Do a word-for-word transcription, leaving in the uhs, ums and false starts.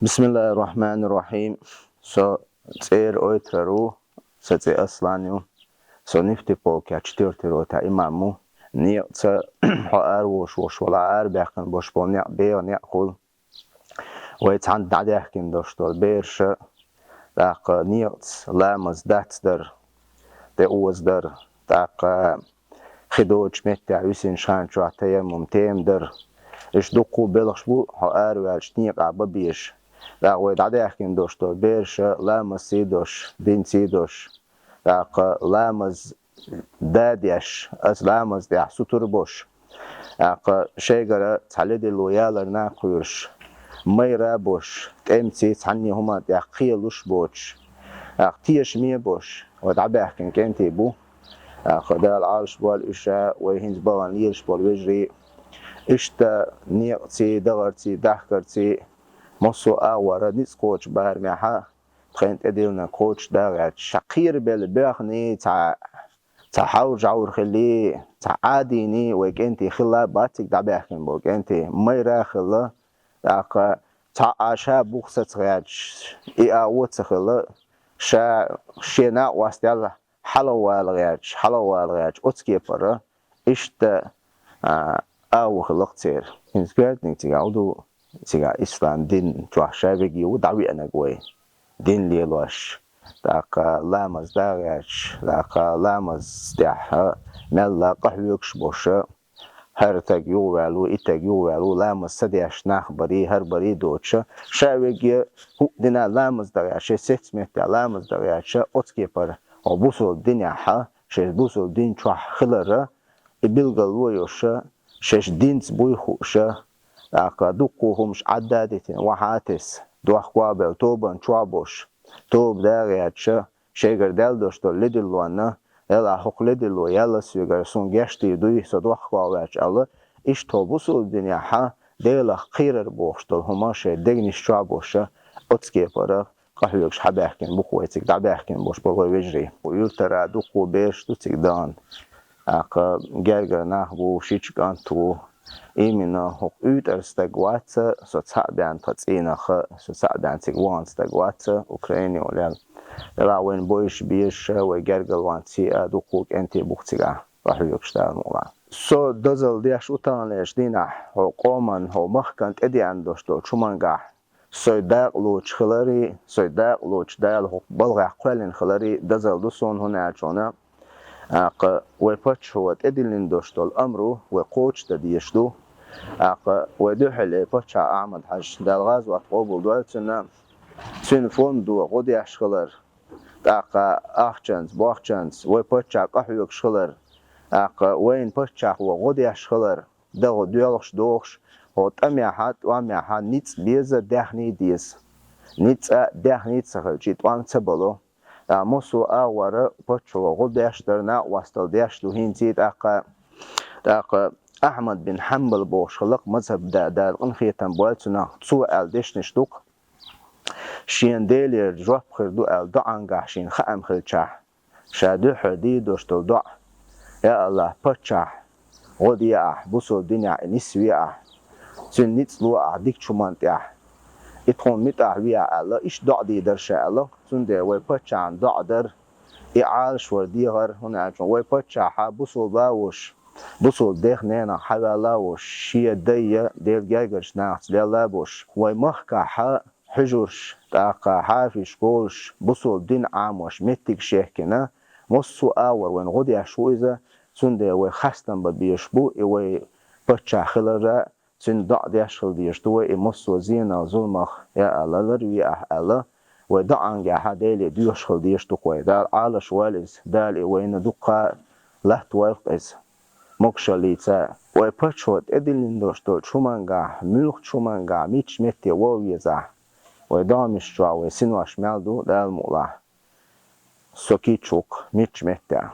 Бисмиллахир-рахманир-рахим. Со цӀера ойтару, са цӀе Аслан ю. Со нефтеполка четвёртый рота имам ву. Некъаца хьо аравош вош вала арабаьккхина бош бола некъ бегӀа некъ хул. Вай цхьана дӀадаьхкина дош дола бераша, тӀаккха некъаца ламаз дацдар, тӀеоздар, тӀаккха хи доцучу меттехь висинчу хан чохь таяммум тема дар. Уьш дуккха а белхаш бу, хьо араваьллачу некъахь бан безаш. ТӀаккха вай дӀадаьхкина дош дола бераша ламаз сий дош, дин сий дош, тӀаккха ламаз да деш, аса ламаз тӀехь сутур бош, тӀаккха шайгара цхьа ледарло ялар нах кхоьруш, майра бош, тӀемций цхьанне хӀуманна тӀехь кхелуш боцуш, тӀаккха тешаме бош, вай дӀабаьхкина кӀентий бу. ТӀаккха Дала Ӏалаш бойла уьш а, вай хӀинца бахана лелаш болу вежарий. Иштта некъаций, дахарций, дахкарций, массо а агӀора ницкъ кхочу барамехьа, тхайна тӀедиллина кхочуш дагӀаьрча, ша кхерабелла боьхний, цхьа, цхьа хьовр-жхьовр хилий, цхьа Ӏадийний, вай кӀентий хилла бац цига дӀабаьхкина болу кӀентий, майра а хилла, тӀаккха цхьа а ша бух саца гӀерташ, и а вон ца хилла, ша шен накъостел хьалавала гӀерташ, хьалавала гӀерташ, оцу кепара иштта, а, агӀо хилла-кх церан. ХӀинца коьртаниг цигахь хӀун ду, цигахь ислам дин чохь ша веге ву дӀавеанарг вай, дин лелош, тӀаккха ламаз дагӀаьрча, тӀаккха ламаз тӀехь мелла къахьоьгуш боша, хӀара таг юхаваьлла ву, и таг юхаваьлла ву, ламаз ца деш нах барий, хӀара барий доцуша, ша веге хӀуъа дина ламаз дагӀаьрча, шайн сецна меттехь ламаз дагӀаьрча, оцу кепара хьо бусалба динехьа, шайн бусалба дин чохь хилара, и билгало йоша, шаьш динца буй хууша, тӀаккха дуккха хӀумаш Ӏадда а дитина, вахьа а тесна, дохко а белла, тобанна чохь бош, тоба дагӀаьрча, шайгара даьлла дош долу ледарлонна, Дела, хӀокху ледарло яьлла соьгара, суна гечдийр дуй, со дохко а ваьлча аьлла, иштта хьо бусалба динехьа, Делах кхерар бохуш долу хӀума шайн дегнаш чохь боша, оцу кепара къахьоьгуш хьабаьхкина бу-кх вай цига дӀабаьхкина бош болу вай вежарий. Юьртара дуккха бераш ду цига дахана. ТӀаккха гергара нах бу, шича кӀант ву. Именно хӀокху уьйтӀара стаг вац со цхьаъ бен тхан цӀийнах, со цхьаъ бен цига вахана стаг вац Украине волу аьлла. Делахь вайна бойуш безаш, вай гергарлонций а дуккха кӀентий бу-кх цигахь, къахьоьгуш Дала мукъалахь. Со дозалла деш ву таханлерчу дийнахь, хьо къоман, хьо махкан тӀедеана дош долчу хӀумангахь, Сой дакъа лоцуш хиларе, сой дакъа лоцуш Дала хӀокху балхахь кхоьллина хиларе дозалла ду суна, хӀунда аьлча хьуна, тӀаккха вай паччахьо тӀедиллина долуш долу амру вай кхочушдан дезаш ду. ТӀаккха вай дуьххьарлера паччахь Ахьмад-Хьаьжа, Дала гӀазот къобалдойла цуьнан, цуьнан фондо гӀо деш хилар, тӀаккха ахчанца, бохчанца вай паччахь къахьоьгуш хилар, тӀаккха вайна паччахьо гӀо деш хилар, дагӀо доьлхуш дохуш, хьо тӀамехьа, тӀомехьа ницкъ беза, даьхний деза. Ницкъ а, даьхний а ца хилча, и тӀом ца бало. ТӀаккха массо а агӀора паччахьо гӀо деш дара, накъосталла деш ду хӀинций тӀаккха. ТӀаккха Ахьмад бин Хьанбал бохуш хилла-кх мазхӀаб да, Дала къинхетам бойла цунах, цо аьлла дешнаш ду-кх. Шена Делера жоп хир ду аьлла доӀангахь шена хаам хилчахь, ша дуьххьара дийр долуш долу доӀа: «Я АллахӀ, паччахь гӀо де ахь, бусалба динехь и нисве ахь, цуьнан ницкъ ло ахь дикачу хӀуманна тӀехь, и тхуна муьтӀахь ве ахь», — аьлла, иштта доӀа дийр дара ша аьлла. Цундела вай паччахьна доӀа дара, и Ӏалашвар дехар, хӀунда аьлча вай паччахьа бусалба а волуш, бусалба дех-ненах хьаваьлла а волуш, шен дай а Делан гергарчу нахаца лелла а болуш, вай махкахьа хьуьжарш, тӀаккха хьафизаш, школаш, бусалба дин Ӏамош меттигаш яхкина, массо а агӀор вайна гӀо деш ву иза, цундела вай хастам бан безаш бу, и вай паччахь хиларра, цуьнан доӀа деш хила дезаш ду вай, и массо а зенах, зуламах, я АллахӀ, ларве ахь аьлла, вай доӀангахьа Деле доьшуш хила дезаш ду-кх вай. Дала Ӏалаш войла иза, Дала и вайна дуккха латтавойла-кх иза. Могушаллица вай паччахьо тӀедиллина долуш долчу хӀумангахь, муьлххачу хӀумангахь, мичча метте вала везахь, вай догӀмаш чохь вай синош мел ду, Дала мукъалахь. Со кийча ву-кх мичча метте.